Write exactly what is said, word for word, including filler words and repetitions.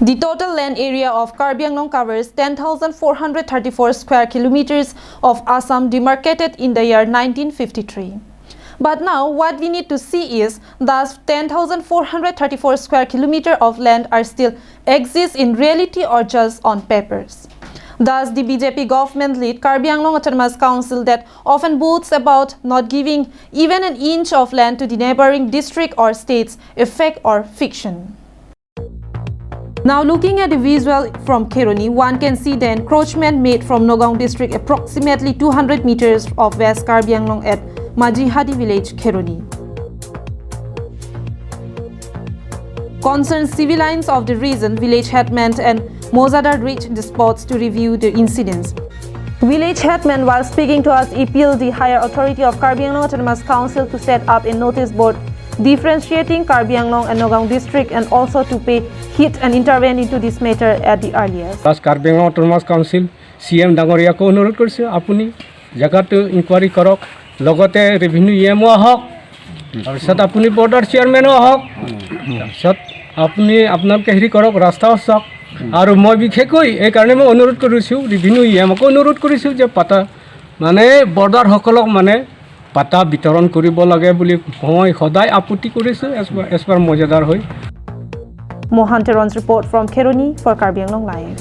The total land area of Karbi Anglong covers ten thousand four hundred thirty-four square kilometers of Assam demarcated in the year nineteen fifty-three. But now, what we need to see is, does ten thousand four hundred thirty-four square kilometer of land are still exist in reality or just on papers? Thus, the B J P government-led Karbi Anglong Autonomous Council that often boasts about not giving even an inch of land to the neighboring district or states a fact or fiction? Now looking at the visual from Kheroni, one can see the encroachment made from Nagaon district approximately two hundred meters of West Karbi Anglong at Majihadi village, Kheroni. Concerned civil lines of the region, village headman and Mojadar reached the spots to review the incidents. Village headman, while speaking to us, appealed the higher authority of Karbi Anglong Autonomous Council to set up a notice board differentiating Karbi Anglong and Nagaon district and also to pay heed and intervene into this matter at the earliest. Plus Karbi Anglong autonomous council C M ডাঙৰীয়াকো অনুৰোধ কৰিছোঁ, আপুনি জেগাটো ইনকুৱাৰী কৰক, লগতে revenue E M অ' আহক, তাৰপিছত আপুনি বৰ্ডাৰ চেয়াৰমেনো আহক, তাৰপিছত আপুনি আপোনালোকে হেৰি কৰক, ৰাস্তাও চাওক। আৰু মই বিশেষকৈ এইকাৰণে মই অনুৰোধ কৰিছোঁ, ৰেভিনিউ ই এমকো অনুৰোধ কৰিছোঁ যে পাটা মানে বৰ্ডাৰসকলক মানে পাটা বিতৰণ কৰিব লাগে বুলি মই সদায় আপত্তি কৰিছোঁ, এজ পাৰ, এজ পাৰ মজাদাৰ হৈ। Mohan Teron's report from Kheroni for Karbi Anglong Live.